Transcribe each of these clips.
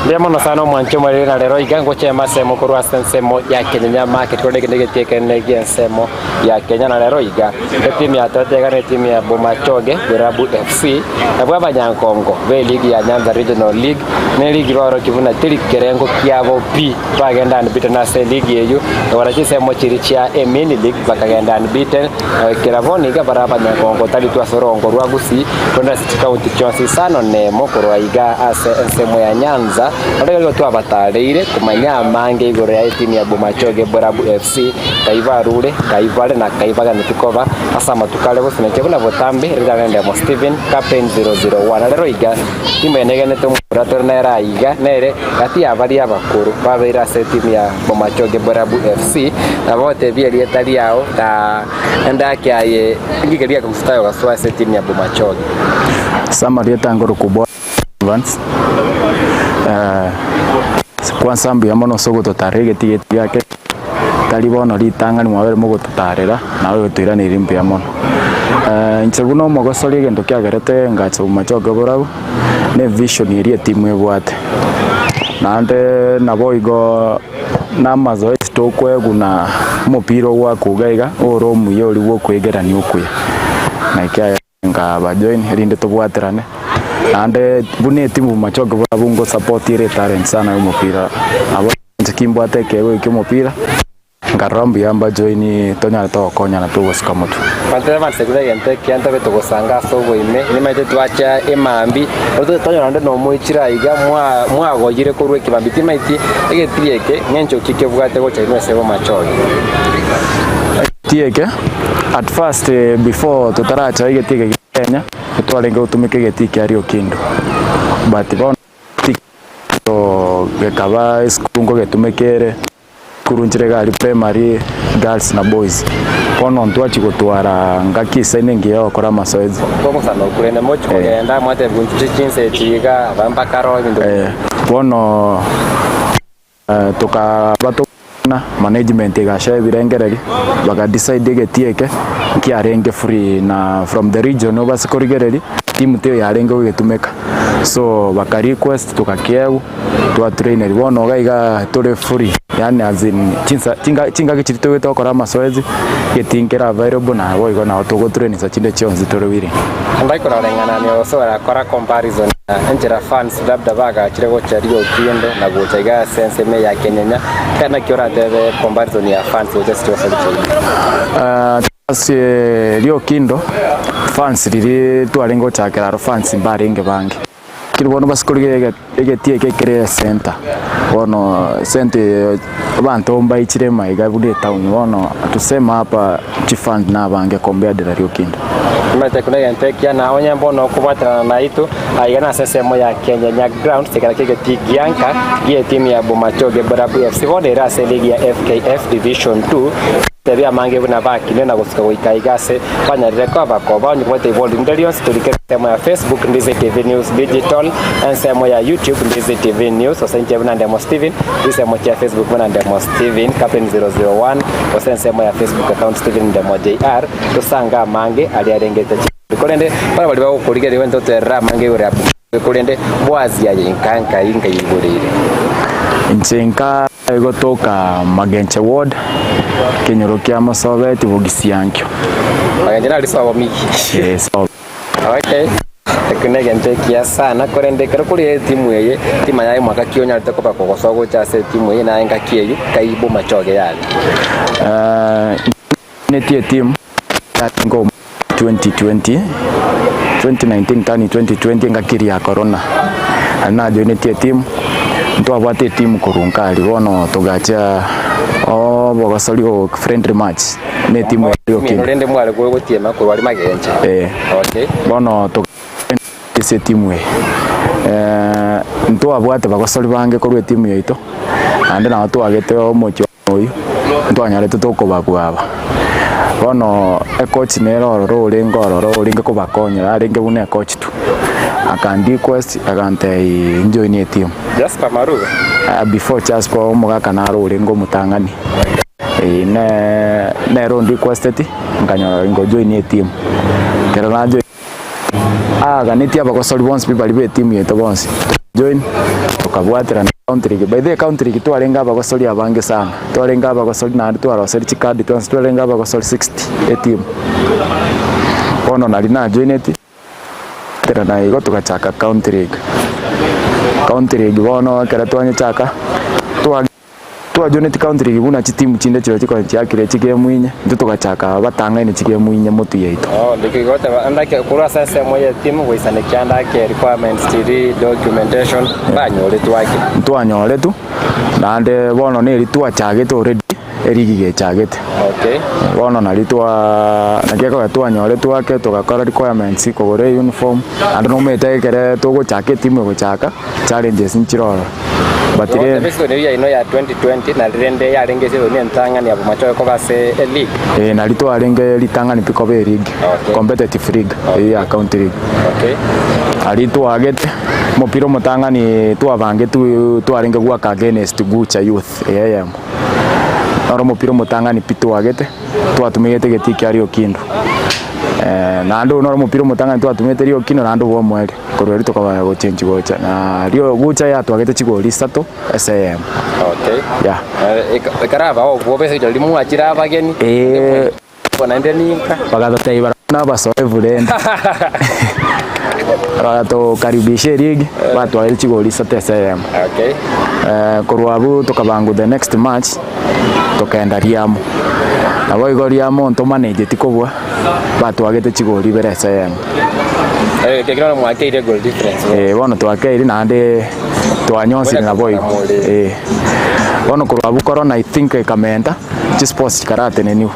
Mbuya mono sana omwanche omorere na rero iga ngochema ensemo korwa ase ensemo ya Kenyenya market korende eke negetie ekenene gi'ensemo ya Kenya na rero iga etimu ya Totega na etimu ya Bomachoge Borabu FC nabwo abanyankongo b'eligi ya Nyanza Regional League ne eligi baorokia buna teri kerengo kiabo pi bagenda unbeaten ase eligi eyio na chinsemo chiria chia emini league bakagenda unbeaten na goikera bono iga bare abanyankongo taritwe ase orongo rwa Gusii korende ase chikaunti chionsi isano nemo korwa iga ase ensemo ya Nyanza Ore igo twabatareire komanya amange igoro ya etimu ya Bomachoge Borabu FC, kai barure, kai bare na kai baganeti koba ase amatuko are bosio buna botambe ritang'ani Ndemo Stephen, captain 001. Na rero iga timu eye negenete omomura tore nere aiga nere gati ya baria abakoro babeire ase etimu ya Bomachoge Borabu FC nabo gotebia erieta riao na endaki aye ngike riakogusuta gosoa ase etimu ya Bomachoge. Ase amarieta ngorokwa Bwana Evans, kwansa mbuya mono ase ogototarera egetii giake, tari bono ritang'ani mwabere mogototarera, naye oyotoiraneiri mbuya mono. Inche buna omogosori egento kiagerete ngacha bomachoge oborabu, na evision eria etimu ebwate, naende nabo igo na amazoezi tokoegwa na omopira ogoakwa iga iga, ore omuya oria bwa okoegerania okuya, na ekiagera. Nkabajoin erinde tobwaterane, naende buna etimu machoke barabwo ngosupport ere etalent sana ya omopira, nabo inche kimbwate ekeegwa eke kia omopira, nkarora mbuya mbajoini tonyare togokonyana togosika motwe. Abanto abanse buna egento ekiya ntobe togosanga ase oboime, nimaete twacha emambia, oro tonyora onde nomoichire aiga mwa mwagoyire korwa ekebambi timaeti egetii eke ng'encho ki kebwate gocha inwe ase bomachoge. Egetii eke, at first before totaracha egetii eke gia Kenya, ntwarenge gotumeka egetii kia Riokindo, but bono egetii gekaba esukuru nkogetumeka ere, esukuru nchire iga aria primary, girls na boys. Bono ntwachia gotwara ngaki esaine engiya ya gokora amazoezi. Omosano okure rende mochie kogenda mwatebigwa inche chinsa echi iga, aba mpaka aro ebinto Eh, bono. Tokaba tokwana, management egashare ebirengererio, baka decide egetii eke nkiarenge free na from the region obase korigereria, team teiyo yarenge gogetumeka. So baka request tokakeegwa, twa trainerwa, bono iga igaa tore free yaani as in chinsa chinga chingaki chiria togoeta gokora amazoezi, egetii nkere available naboigo nabo togo train nsa chinde chionsi tore willing. Onde kororeng'ana gose orakora comparison na enchera fans labda bagachire gocha riokindo na gocha iga ase ensemo eye ya kenyenya, kare naki oratebe comparison ya fans gocha ase chigosori chiaino? Ase riokindo fans riria twarenge gochakera aro fans mbarenge bange. Lakini bono base korigia egetii eke kere esenta, bono esenta eye abanto mbaichire maiga buna etown bono tuseme hapa chifans nabange compared na riokindo. Omanyete buna egento ekiya na onye mbono okobwaterana naitwe aiga nase ensemo ya Kenyenya Grounds ekero ki'egetii gianka gi'etimu ya Bomachoge Borabu FC bono ere ase eligi ya FKF Division 2 Tebia amange buna bakinire na gosuka goika aiga ase banyarire koba koba onye kobwate ibori rinde rionsi torike ensemo ya Facebook Ndizi TV News Digital, ensemo ya YouTube Ndizi TV News, gose inche buna Ndemo Steven, chinsemo chia Facebook buna Ndemo Steven Captain 001, gose ensemo ya Facebook account Steven Ndemo JR, tosange amange aria arengete chinguru. Korende bara baria bagokorigereria gento toterere amange igoro ya Korende Boazi aye inka nkai nkaigoreire. Inche nka gotoka Magenche ward, ekenyoro kia Mosobeti Bogisiankio. Magenche nari sobo miki. Eh, sobo. Okay. Ekio negento ekiya sana korende ekero kore etimu eye timanya aye mwaka ki onyarete koba kogosoa gocha ase etimu eye naye ngaki eyio kai bomachoge yare. Eh, Netie etimu yarenge omo 2020, 2019 turning 2020 engaki eria ya corona, naende najoinetie etimu, ntwabwate etimu korwa nka aria bono togachia obogosori o friendly match na etimu ya Etimu eno Riokindo. rende mware gotiema korwa aria magenche. Eh, Okay. bono toga ase etimu eye, ntwabwate bagosori bange korwa etimu yaito, naende nabo twagete omochie. Oyio ntwanyorete tokobabua aba. Bono ekochi nere ororo orenge ororo orenge kobakonyera arenge buna ekochi tu. Akan request agantebia njoinie etimu. Jasper Maruga. Ah, before Jasper omogaka naro orenge omotang'ani. Eh, ne nere on requested nkanyora ngojoinie etimu. Ekero najoinia aaganetie abagosori bonsi pi baria ba etimu yaito bonsi join. Tokabwaterana County League. By the way County League twarenge abagosori abange sana, twarenge abagosori naende twaroseria chikadi twensi twarenge abagosori 60 etimu. Bono nari najoineti, twaterana igo togachaka County League. County League bono ekero twanyechaka, twa. Twajoineti County League buna chitimu chinde chirochio chikonya chiakire chigemu inye, intwe togachaka abatang'aini chigemu inye motwe yaito. Oh, ndiki goteba ndake korwa ase ensemo ye timu goisanekia ndake requirements chiri documentation banyoretwe ake. Ntwanyoretwe, naende bono neri twachagete already erigi gechagete. Okay. Bono nari twa naki ekogera twanyoretwe ake togakora requirements kogora euniform, naende nomanyete ekere togochaka etimu egochaka, challenges nchire ororo. But Igo rende eseason eyio yaino ya 2020 nari rende yarenge eseason entang'ani ya Bomachoge koba ase eleague. Eh, nari twarenge ritang'ani pi koba eleague, Okay. competitive league eyio ya county league. Okay. Aria twagete, omopira omotang'ani twabangetwe twarenge goaka against Gucha Youth eye eyemo. Noro omopira omotang'ani pi twagete, twatumegete egetii kia Riokindo. Naende oyio noro omopira omotang'ani twatumete Riokindo naende obomoerio. Korwa erio tokabaya gochenchia gocha, na rio gocha yatwagete chigori isato ase eyemo. Okay. Yeah. Eh, eka- ekaraba obwoba ase riria mwachire abageni Eh. naende ninka Bagatotebia barabwo nabasoevu rende. Bagatokaribisha erigi, batwaire chigori isato ase eyemo. Okay. Korwa abwo tokabangwa the next match, tokagenda Riamu. Naboigo Riamu ntomanejeti kobua, batwagete chigori ibere ase eyemo. Ekero bono mwakeire goal difference. Eh, bono twakeire naende twanyonsire naboigo. Eh. Bono korwa abwo corona I think ekamenta, chisports chikarateneniwa.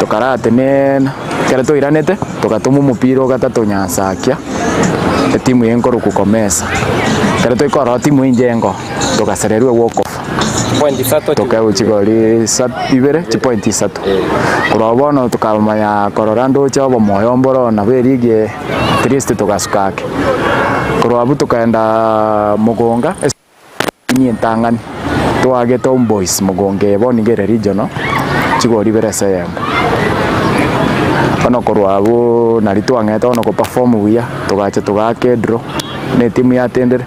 Tokaratenena, ekero twairanete, togatoma omopira ogatato Nyansakia, etimu eye nkorokwa Comesa. Ekero twaika ororo timu inche engo, togasererwa ewalk off. Point isato Tokaegwa chigori isa- ibere, chipoint isato. Korwa bono tokamanya korora ndoche obomoyo mboro nabo erigi eye, at least togasuka ake. Korwa abwo tokaenda mogonga, ase entang'ani, twagete Homeboyz mogonga eye bono nigo ere regional, chigori ibere ase eyemo. Bono korwa abwo nari twang'ete bono goperform buya, togacha togaaka edraw, na etimu yatendire,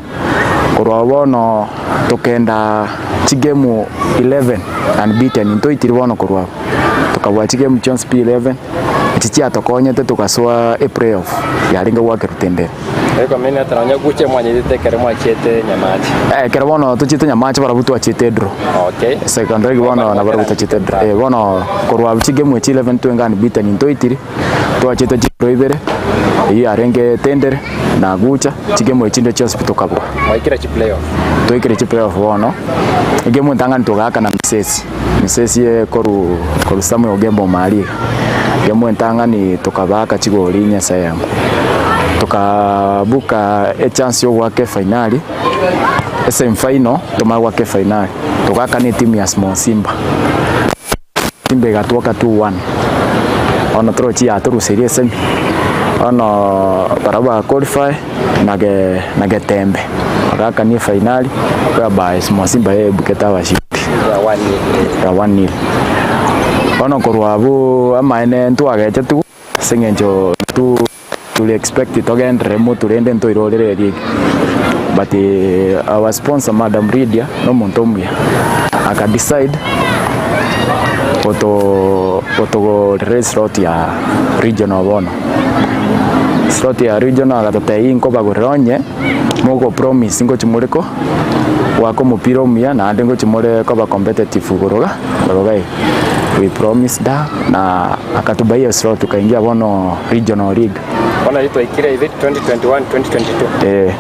korwa abwo bono. Tokenda chigemu 11 unbeaten, ntoitiri bono korwa abwo, tokabua chigemu chionsi pi 11, echi chiatokonyete togasoa eplayoff yarenge goakerwa tendere. Ekomenya ata nonya guche mwanyetete ekero mwachiete Nyamache. Ekero bono tochiete Nyamache barabwo twachiete edraw. Okay. Second leg bono nabarabwo twachiete edraw. Eh, bono korwa abwo chigemu echi 11 twenge unbeaten ntoitiri, twachete chidraw ibere, eyio yarenge tendere. na gucha chigemu echinde chionsi pi tokabua. Mwaikire chiplayoff. Twaikire chiplayoff bono, egemu entang'ani togaaka na Misesi, Misesi ekoru koru Samuel Ogembo Omari iga. Egemu entang'ani tokabaaka chigori inye ase eyemo. Tokabuka echance ya ogoaka efainali, esemi final, tomanye goaka efainali, togaaka na etimu ya Small Simba. Simba egatwoka 2-1, bono torochi yatoruseria esemi, bono barabwo baga qualify na ge na Getembe, bagaakania efainali whereby Small Simba yaebukete abashindi ya 1-0. Bono korwa abwo amaene ntwagechetiwu ase eng'encho tu turi expect togenderere motwe rende ntoirorere erigi but our sponsor madam Lydia nomonto omuya aka decide goto gotogorera eslot ya regional bono. Slot ya regional agatotebia inkobagorera onye mogo promise ngochi more ko goaka omopira omuya naende ngochi more koba competitive igoro iga igoro iga iga. We promised her na akatubaiya slot tukaingia bono regional league. Bono riria twaikire ibe 2021 2022 Eh.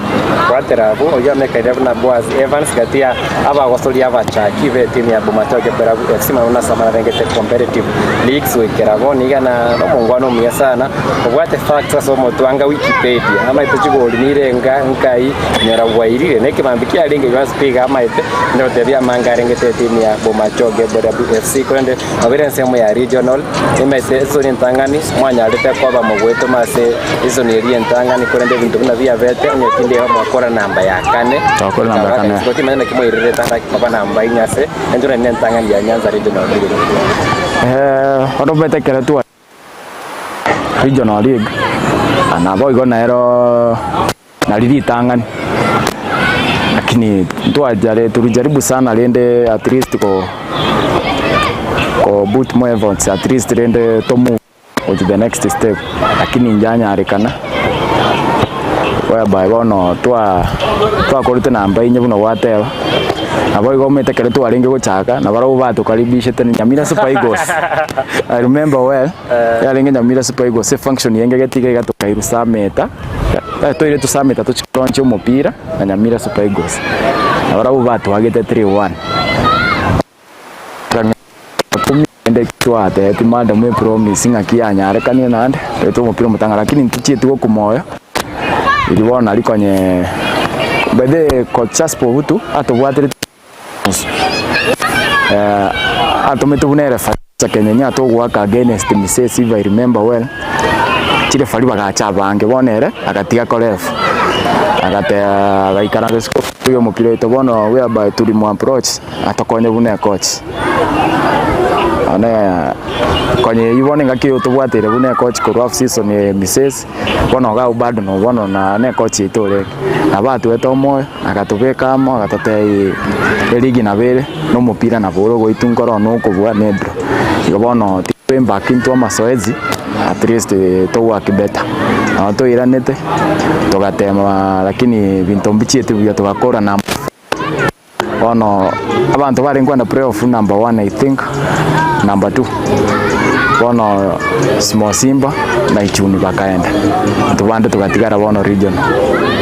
Gwatera abwo oyio amekaire buna Boaz Evans gati ya abagosoria abachaki be etimu ya Bomachoge Berabu FC Maruna ase amararengete competitive leagues goikera bono iga na nomongwana omuya sana obwate facts ase omotwe anga Wikipedia amaete chigori nirenga nkai nyora bwairire na ekemambi kiarenge Johannes Piga amaete notebia amanga arengete etimu ya Bomachoge Berabu FC korende Obeire ensemo ya regional, emete esoni entang'ani, mwanyarete koba mogoetoma ase esoni eria entang'ani, korende ebinto buna biabete, onye tindi mwakora namba ya kane, Twakora namba ya kane. Isiko timanyete naki moirerete ande koba namba inye ase enchera ene entang'ani ya Nyanza Regional League. Eh, orobete ekero twa regional league, naboigo nero. Nari ritang'ani. Lakini ntwajare tulijaribu sana rende at least ko ko put more efforts at least rende to move to the next step lakini njanyarekana whereby bono twa twakorete namba inye buna gwateba, nabo igo omanyete ekero twarenge gochaka nabarabwo batokaribishete Nyamira Super Eagles, I remember well, yarenge Nyamira Super Eagles efunction yenge getiga iga tokairwa Sameta, twairetwe Sameta tochie kolaunch omopira na Nyamira Super Eagles, nabarabwo batwagete 3-1. Rende twatebetie madam epromise ng'aki yanyarekanire naende, toete omopira omotang'ani lakini ntochieti gokwa moyo, riria bono nari konye by the way coach Jasper Obutu atobwaterete atomete buna erefa gocha Kenya onye atogoaka against Misesi if I remember well, chirefarii bagacha abange bono ere agatiga koref, agateba agaikaransa isiko oyo omopira oito bono whereby turi mo approach. Atokonye buna ekochi. One konya eyio bono engaki eye tobwateire buna ekochi korwa off season eye misesi, bono iga abwo bado no bono na na ekochi yaito orenge. Nabo atuete omoyo, agatobeka amo, agatotebia eligi nabo ere, na omopira nabo ore ogoitwa nkoro one okobua na edraw. Igo bono twe back intwe amasoezi, at least to work better. Nabo toiranete, togatema lakini ebinto mbichieti buya togakora number four. Bono abanto barenge kogenda playoff number one I think, number two, bono Small Simba na Ichuni bakaenda, intwe bande togatigara bono regional.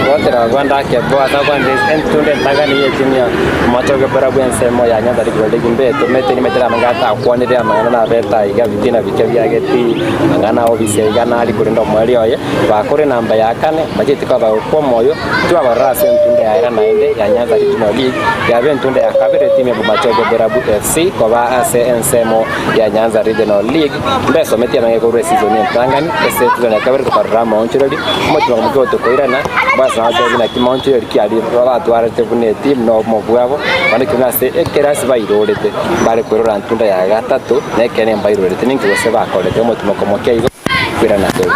Gotera gwanda ake boa gwande entunde entang'ani y'etimu ya Omochoge barabwo ensemo ya Nyanza Regional League mbeto mete nimetera amang'ana atakwanire amang'ana nabete aiga bitina bike biageti amang'ana obisi aiga nari korende omoerio oye bakore enamba ya kane bacheti koba bagokwa omoyo Twabarora ase entunda ya era naende ya Nyanza Regional League yaba entunda ya kabere etimu ya Bomachoge Borabu FC koba ase ensemo ya Nyanza Regional League mbesometie amang'e korwa esizoni entang'ani ase esizoni ya kabere tokarora amaonchoreri omochie omoke otokoirana base nabatebi naki maonchoreri ki aria batwarete buna etimu na obomo bwabo naende ekero ase ekerasi bairorete mbare kwerora ntunda ya gatato na ekeene mbairorete ninki gose bakorete omotimoko moke igo koirana tore.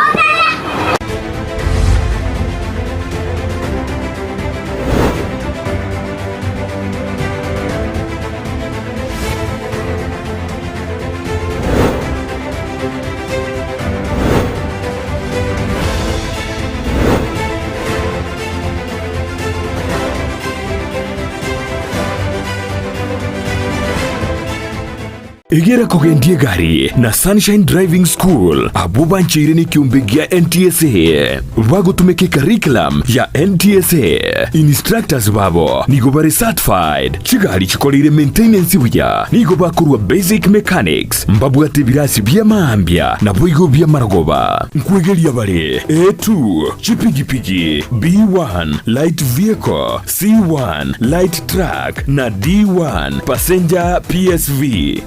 Egera kogendia egari na Sunshine Driving School abwo bancheire nekiombe gia NTSA. Bagotumeka ecurriculum ya NTSA. Instructors babo nigo bare certified. Chigari chikoreire maintenance buya. Nigo bakorwa basic mechanics. Mbabwate ebirasi bia maambia naboigo bia marogoba. Nkwegeria bare A2, chipigipigi, B1, light vehicle, C1, light truck, na D1, passenger PSV.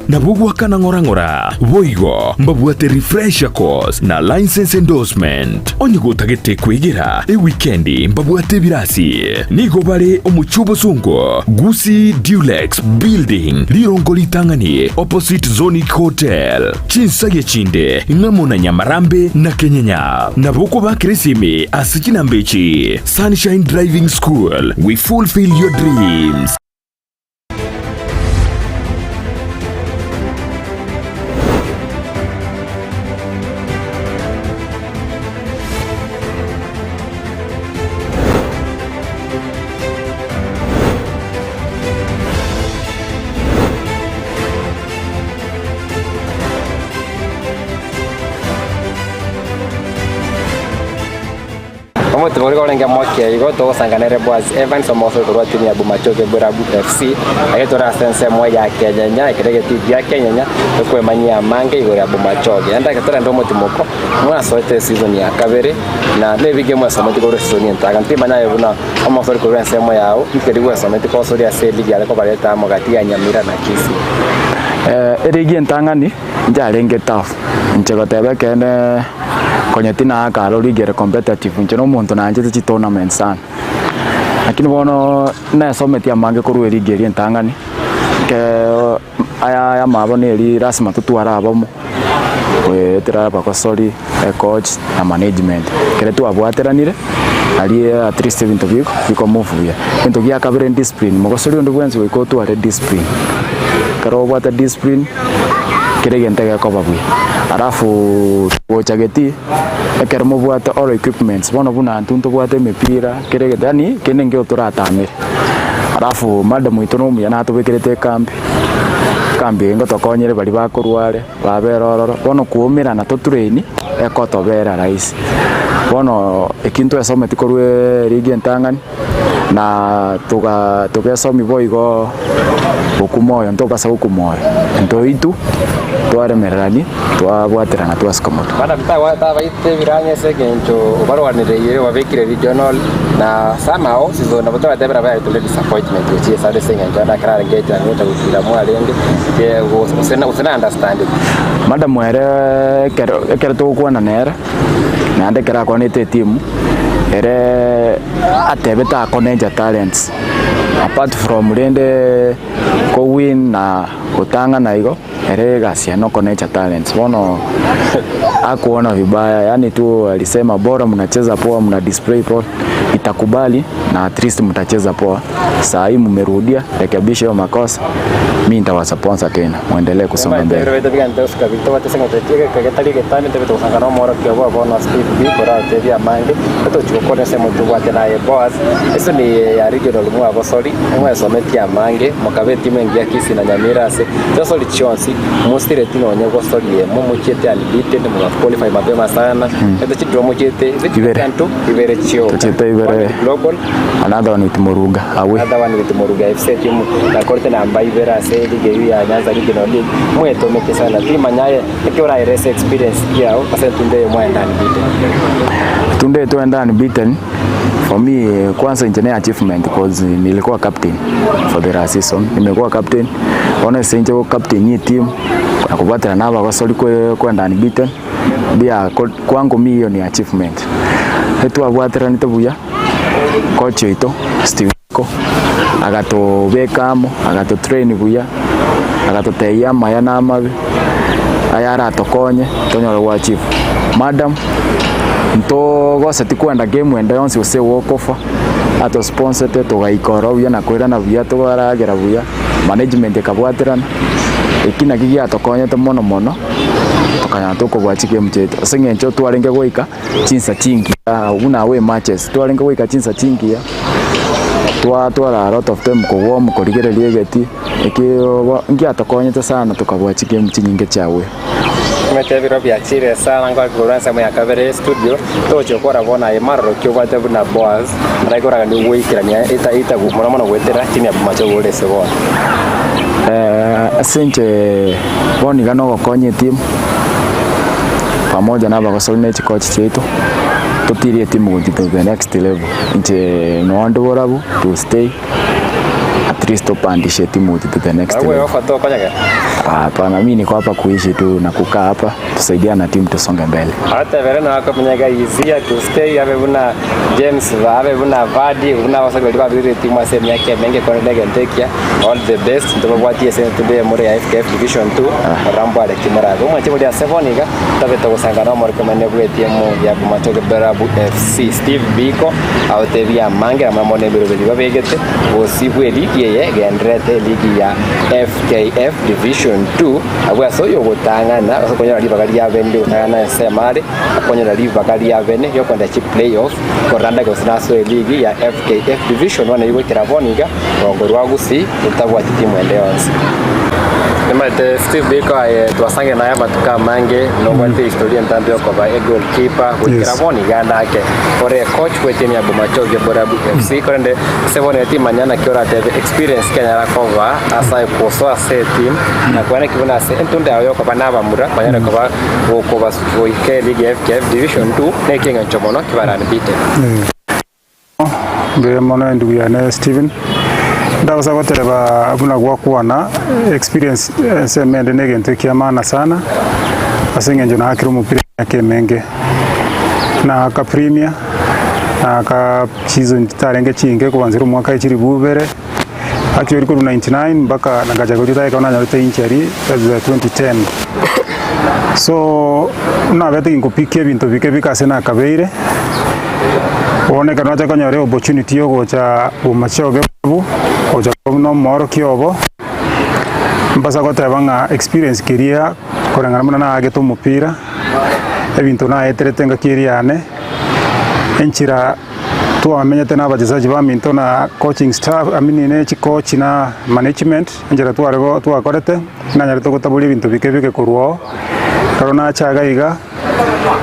Nabo goakana ng'ora ng'ora. Boigo mbabwate refresher course na license endorsement. Onye gotagete kwegera ewikendi mbabwate ebirasi. Nigo bare omochie obosongo, Gusii Dulux Building, rirongo ritang'ani opposite Zonic Hotel. Chinsagia chinde ng'amo na Nyamarambe na Kenyenya. Nabo okobakera esimi ase chinamba echi. Sunshine Driving School, we fulfill your dreams. Omotibo oria orenge moke igo togosanga nere Boaz Evans omosori korwa timu ya Bomachoge Borabu FC agetore ase ensemo ya Kenyenya ekero egetii gia Kenyenya tokwemanyia amange igoro ya Bomachoge naende agetorende omotimoko mwasoete eseason ya kabere na nebige mwesometi korwa esesoni entang'ani timanya aye buna omosori korwa ensemo yao nkeri gwesometi kosoria ase eligi are kobareta amo gati ya Nyamira na Kisii. Eligi entang'ani Ncharenge tough, inche goteba ekeene konya tinaaka aro league ere competitive, inche na omonto naanchete chitournament sana. Lakini bono nesometie amange korwa eleague eria entang'ani, ekero aya ayamo abo na eria lasima totware abamo. Goetera abagosori, ecoach na management. Ekero twabwateranire, aria at least ebinto biko biko move buya. Egento gia kabere discipline, mogosori onde bwensi goika otware discipline. Ekero obwate discipline, kera egento egekoba buya. Alafu gocha getii, ekero mobwate all equipments, bono buna intwe ntobwate emepira, kera egento yaani kende nkero toratamere. Alafu madam oito na omuya natobekerete ekambi, ekambi eye ngotokonyere baria bakorwa are. Babere ororo, bono koumerana totraini ekotobera rahisi. Bono eki ntwesometi korwa erigi entang'ani, na toga togesomia boigo gokwa moyo ntobasa gokwa moyo. Ntoitwe twaremererania twabwaterana twasika motwe. Bana tabaite ebiranya ase engencho obarwanireirie obabekire regional na somehow sizo nabo toratebera baye tore disappointment gochia esare ase engencho ande ekero arenge echanga gocha gokira mwarenge gose gose na understandeti. Madam ere ekero ekero togokwana nere, naende ekero akwanete etimu, ere atebete akonencha talents apart from rende kowin na gotang'ana igo. Ere egasi yaye nokonecha talents bono hakuona vibaya yaani tu alisema bora mnacheza poa mna display poa itakubali na at least mtacheza poa saa hii mmerudia rekebisha hiyo makosa mi nitawasponsa tena muendelee kusonga mbele. Chosori chionsi mosireti nonye gosoria emo mochiete unbeaten moga qualify mapema sana ete chidraw mochiete is it Ibere. and two ibere chioka Tochiete One ibere. with global Another one with Moruga away. another one with Moruga FC team nakorete namba ibere ase eligi eyio ya Nyanza Regional League mwetomete sana timanyaye eke oraerese experience yao ase entunde eye mwaenda unbeaten. Tunde twenda unbeaten for me kwanza inche ne achievement cause nilikuwa captain for the last season nimekuwa captain Bono ase inche gokaptain etimu na kobwatana na abagosori kwe kwenda unbeaten mbuya kwangu mi hiyo ni achievement. Etwabwateranete buya, coach oito Steve Biko agatobeka amo, agatotrain buya, agatotebia amaya na amabe ayaratokonye tonyore goachieve. Madam ntogoseti kwenda game ende yonsi gose gokofa. Atosponsete togaika ororo buya na koirana buya tokaragera buya, management ekabwaterana, eki naki giatokonyete mono mono, tokanyora tokobua chigame chiaito. Ase eng'encho twarenge goika chinsa chingiya buna away matches, twarenge goika chinsa chingiya, twatwara a lot of time kowarm korigereria egeti, eki ngiatokonyete sana tokabua chigame chinyinge chia away. Omanyete ebiro biachire sana ngoaka korwa ensemo ya kabere y'estudio, togochia gokora bono aye maroro ki obwate buna Boaz, araigoraganie goikerania eta etagu mono mono goetera chini ya bomache obore ase bono. Ase inche bono iga nogokonya etimu pamoja na abagosori ne chikochi chiaito, totirie etimu gochia to the next level. Inche nonde borabu to stay. At least tupandishe timu to the next Wewe level. ofa tokonyagera. Hapana, mimi niko hapa kuishi tu na kukaa hapa, tusaidiane na timu tusonge mbele. Abatebere nabo akomenyaga easier to stay abe buna James abe buna Vardy buna abasacha baria babirire etimu ase emiaka emenge korende egento ekiya all the best ntobabwatie ase entuba eye more ya FKF Division 2 morambware ki morabe. Omwanche boria ase bono iga tobete gosanga na omorikemania bw'etimu ya Bomachoge Borabu FC Steve Biko Aotebie amange amo amo nebiroberio babegete bosibwa eligi eye egendererete eligi ya FKF Division 2 abwo ase oyogotang'ana ase okonyora ribaga ria bene riogotang'ana ensemo are akonyora ribaga ria bene riokoenda chiplayoff koranda gose nasoe eligi ya FKF Division 1 eyio goikera bono iga rongo rwa Gusii rotabwati timu ende yonsi. Nimanyete Steve Biko aye twasangire naye amatuko amange nobwate ehistoria entambe yokoba egoalkeeper goikera Yes. bono iga nake ore coach bw'etimu ya Bomachoge Borabu FC korende ase bono iga timanya naki oratebe experience kenyara koba ase gosoa ase etimu na kwana ki buna ase entunda yao yokoba na abamura banyare koba gokoba goika eligi ya FKF Division 2 nekeng'encho mono kibare unbeaten. Mbuya mono endugu yane Stephen, ndagosaba gotereba buna gwakwana experience ensemo ende na egento ekia maana sana ase eng'encho naakire omopira emiaka emenge, naaka premier, naaka season chitarenge chinke kobanzera omwaka echiribu ibere, actually korwa 99 mpaka nagacha goretire ekero nanyorete injury 2010. So, nabete ginkopikia ebinto bike bike ase nakabeire, bono ekero nacha konyora eopportunity ya ogocha bomachoge abwo, gocha buna omoorokia obo, mbasa goteba ng'a experience keria koreng'ana buna naagete omopira, ebinto naeterete engaki eria yane, enchera twamenyete na abachesaji baminto na coaching staff, I mean ne chicoach na management, enchera tware go twakorete, nanyarete gotaboria ebinto bike bike korwa oo, ekero nacha iga iga,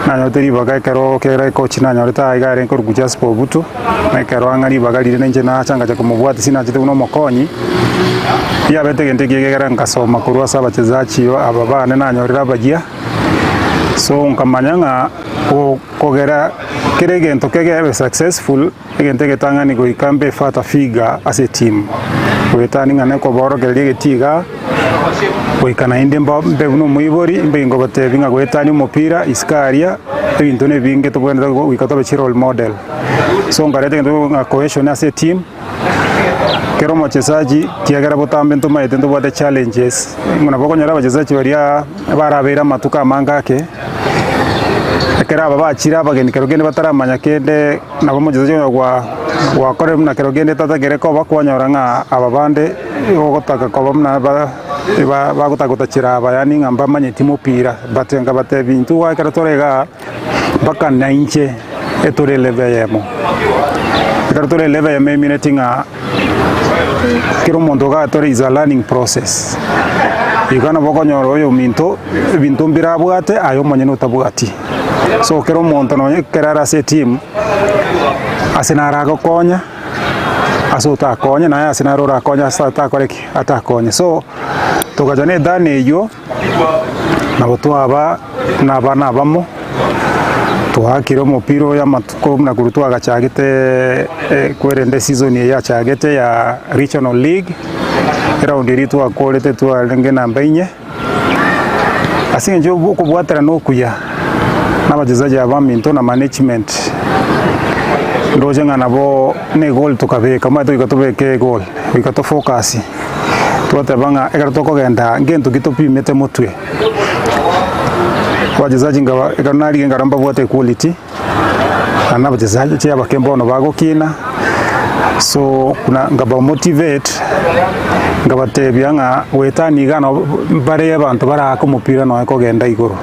nanyorete ribaga ekero kera ecoach nanyorete aa iga arenge korokwa Jasper Obutu, na ekero ang'a ribaga riria nainche nacha ngacha komobwatia sinachete buna omokonyi, riabete egento ekiya ekiagera nkasoma korwa ase abachesaji aba bane nanyorire abayia, so nkamanya ng'a go kogera kera egento kegebe successful. Egento egetang'ani goika mbe father figure ase etimu, goetania ng'a nekoborokereria egetii igaa, goika naende mba mbe buna omoibori, mbe ingobatebia ng'a goetania omopira isiko aria, ebinto na ebinge tobwenerete goika tobe chirole model. So nkareta egento ng'a cohesion ase etimu, kera omochesaji kiagera botambe ntomaete ntobwate challenges, ng'a nabo okonyora abachesaji baria barabeire amatuko amange ake, ekero aba bachire abageni kero kende bataramanya kende. Nabo omochechechi oyo gwa gwakorire buna kero kende tatagere koba kwanyora ng'a aba bande ogotaka koba buna ba ba bagotaka gotachera aba yaani ng'a mbamanyeti mopira but nkabatebia intwe iga ekero tore igaa mpaka na inche etore elevel eyemo. Ekero tore elevel eyemo emineti ng'a kera omonto igaa tore is a learning process. Iga nabo okonyora oyominto ebinto mbire abwate aye omonyene otabwati. So kera omonto nonye ekero are ase etimu, ase naro agokonya, ase otakonye, naye ase naro orakonye ase atakore ki? Atakonye. So, togacha na edani eywo, nabo twaba na abana abamo, twaakire omopira oyo amatuko buna korwa twagachagete kwerende eseason eye yachagete ya regional league, eraundi eria twakorete twarenge namba inye. Ase eng'encho y'okobwaterana okuya na abachesaji aba baminto na management, ndoche ng'a nabo na egoal tokabeka, omanyete goika tobeke egoal, goika to focus, twateba ng'a ekero tokogenda ngento ki topimete motwe, abachesaji nkaba ekero narigia nkarora mbabwate equality. Naende abachesaji abake mbono bagokina, so buna nkabamotivate, nkabatebia ng'a goetania iga nabo mbare abanto barake omopira nonya kogenda igoro.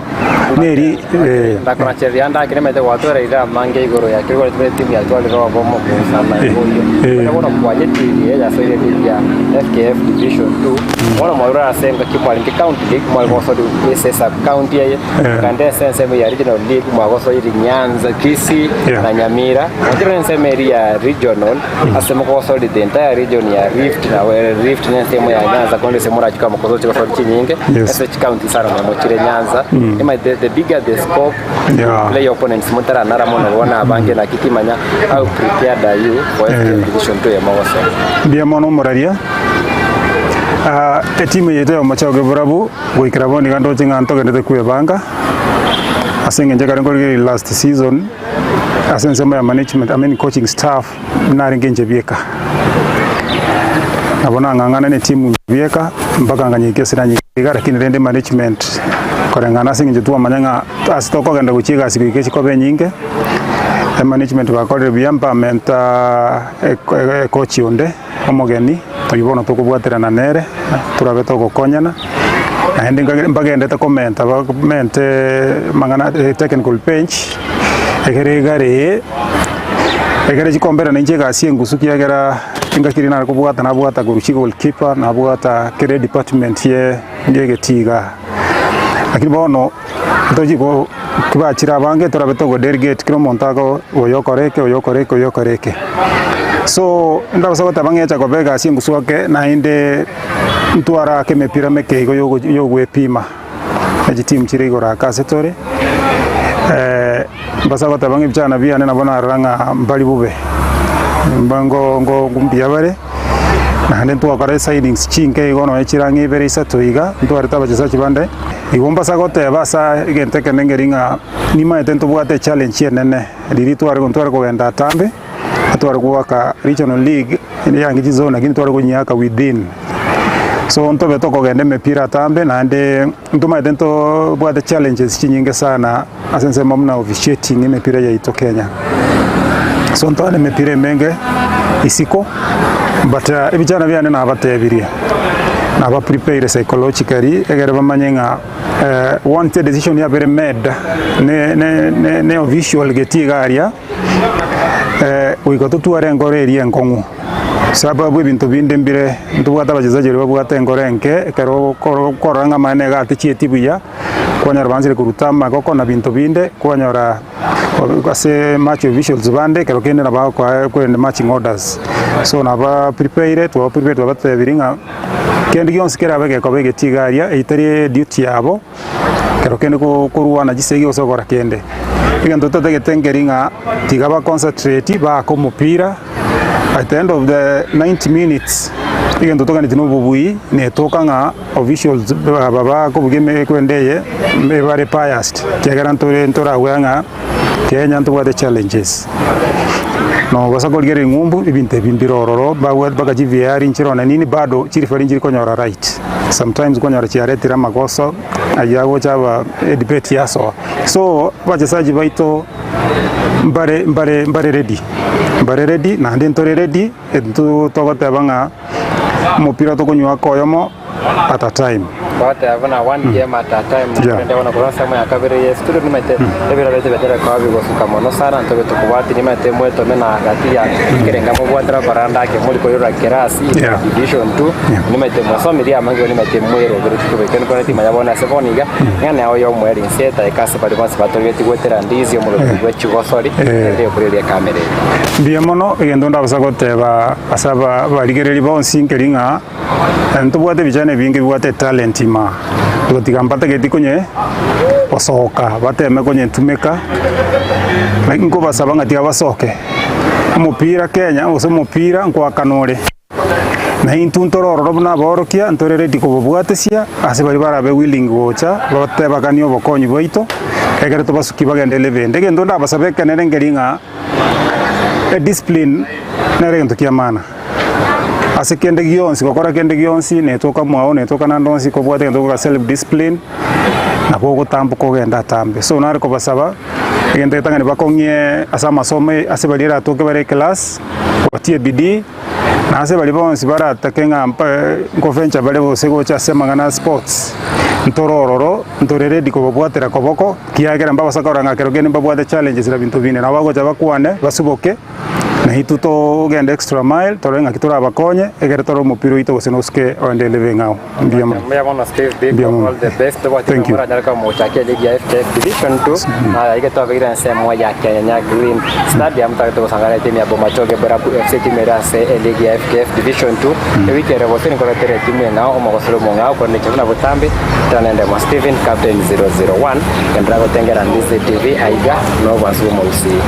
Neri eh. Ndakoracheria ande ake nimanyete gwatwera iga amange igoro ya kero gwatumire etimu yatwarire obomo kosana igo oyio. Eh. Bono kwanyetirie yasoire ligi ya FKF Division 2. Bono mwarure ase engaki mwarenge county league mware gosori ase sub county eye. Naende ase ensemo ya regional league mwagosoire Nyanza, Kisii Yeah. na Nyamira. Gochire ensemo eria ya regional ase mogosoria the entire region ya Rift na Rift na ensemo ya Nyanza korende ase morachike amo kosochi gosori chinyinge Yes. ase chicounty isano na mochire Nyanza. Emanyete the bigger the scope Yeah. play opponents motaranara mono bono abange naki timanya how prepared are you for FKF Division 2 eye mogosora. Mbuya mono omoraria. Ah, etimu yaito ya Omochoge Borabu Goikera bono iga ndoche ng'a ntogenderete kwebanga, ase eng'encho ekero nkorigereria last season, ase ensemo ya management, I mean coaching staff, narenge inche bieka. Nabo nang'ang'ana na etimu inche bieka, mpaka nganyekia ase nanyekire iga, lakini rende management koreng'ana ase eng'encho twamanya ng'a ase tokogenda gochia egasi goika chikoba enyinge, emanagement bakorire buya mbamenta ecoach onde. Omogeni oyio bono tokobwaterana nere, torabe togokonyana, naende nkagere mbagendete komenta bamente amang'ana technical bench, egere egare eye, egere chikomberana inche egasi engusu kiagera engaki riria nare kobwata nabwata korwa chigoalkeeper, nabwata kera edepartment ye ya egetii igaa. Lakini bono, tochi ko kibachire abange torabe togo delegate kera omonto ago oyo okore eke oyo okore eke oyo okore eke. So ndabasa goteba ng'a echa koba egasi engusu ake naende ntware ake emepira meke igo yogo yogoepima na chitimu chire igoro ake ase tore mbasa goteba ng'a ebichana biane nabo narora ng'a mbari bobe, mba ngo ngo mbuya bare. Naende ntwakora esignings chinke igo nonya chire ang'e ibere isato iga, ntwarete abachesachi bande. Igo mbasa goteba ase egento ekenene nkeri ng'a nimaete ntobwate echallenge enene riria tware ntware kogenda atambe, tware goaka regional league ere yange chizone lakini tware konyiaka within. So ntobe tokogenda emepira atambe naende ntomaete ntobwate challenges chinyinge sana ase ensemo buna officiating emepira yaito Kenya. So ntore emepira emenge isiko but ebichana biane nabatebirie, naba prepare psychologically egere bamanye ng'a once edecision yabere made ne ne ne ne official getii iga aria, goika totware enkoro eria enkong'u sababu ebinto binde mbire ntobwate abachesaji baria babwate enkoro enke ekero okoro okorora ng'a amaene iga atichieti buya, kwanyora baanchire koruta amagoko na binto binde, kwanyora ase match officials bande ekero kende nabo bagokoa korende marching orders. So naba prepare twaba prepare twabatebirie ng'a kende gionsi kerabe gekoba egetii iga aria, eyio tari eduty yabo. Ekero kende korwana chisegi gose gokora kende, egento totagete nkeri ng'a tiga ba concentrate baake omopira, at the end of the 90 minutes, egento toganeti na obobui netoka ng'a officials aba bakobugia emekwenda eye ebare biased, ekiagera ntore ntoragwere ng'a Kenya ntobwate challenges. Nogose korigereria ng'umbu ebinto ebi mbire ororo babwate mpaka chi VAR nchire one nini bado chirifari nchiri konyora right. Sometimes kwanyora chiaretire amagoso ayio agocha aba edebate yasoa. So abachesaji baito mbare mbare mbare ready, mbare ready naende ntore ready intwe togoteba ng'a omopira tokonywa oyomo at a time. Bagoteba buna one game at a time Yeah. korende bono korwa ensemo ya kabere ye studio nimaete ebiro biaito biachare koba bigosuka mono sana ntobe tokobwati nimaete mwetome na gati ya ekerenga mobwatera koranda ake mori koirora kerasi Yeah. division 2 nimaete mwasomirie amange igo nimaete mweroberetie kobeka nikore timanya bono ase bono iga ng'a nao ya omoerio inse etaika ase baria bonsi batorigetie goetera ndizi omoroberi bwe chigosori Eh. ere okoreria ekamera eye. Mbuya mono, egento ndabasa goteba ase aba abarigereri bonsi nkeri ng'a Ntobwate ebichani ebinge bibwate etalent ime aa, gotiga mbatageti konye gosoka bateme konyetumeka, naki nkobasaba ng'a tiga basoke, omopira Kenya gose omopira nkoakana ore, na intwe ntore ororo buna abaorokia ntore ready kobabwatesia ase baria barabe willing gocha batebakanie obokonyi bwaito, ekero tobasuki bagende lebende. Egento ndabasabe ekenene nkeri ng'a ediscipline nere egento kia maana. Ase kende gionsi, gokora kende gionsi, netoka mwao, netoka naende onsi, kobwate egento gekorwa self discipline, nabo ogotamboka ogende atambe. So nare kobasaba, egento getang'ani bakong'ie ase amasomo ase baria eratoke bare eclass, batie bidii, na ase baria bonsi baratake ng'a mpa nkoventure bare gose gocha ase amang'ana a sports, ntore ororo, ntore ready kobabwatera koboko, kiagera mbabasa korora ng'a kero kende mbabwate challenges na binto binde. Nabo bagocha bakwane, basuboke. Naintwe togende extra mile torore ng'aki torabakonye egere torore omopira oito gose nosuke oende living ao. Mbuya mono. Mbuya mono Steve Biko, Mbuya mono. all the best. Tobwate Thank you. moranyare koba mogochakia ligi ya FKF Division 2. Aya iga twabeire ensemo ya Kenyanya Green Stadium twagete gosangana etimu ya Bomachoge Borabu FC etimu ere ase eligi ya FKF Division 2. Ewiki ere gose nikoretere etimu eng'ao omogosori omong'ao korende inche buna botambe tera nende Steven Captain 001 genderera gotengera Ndizi TV aiga nobwansu bw'omogusii.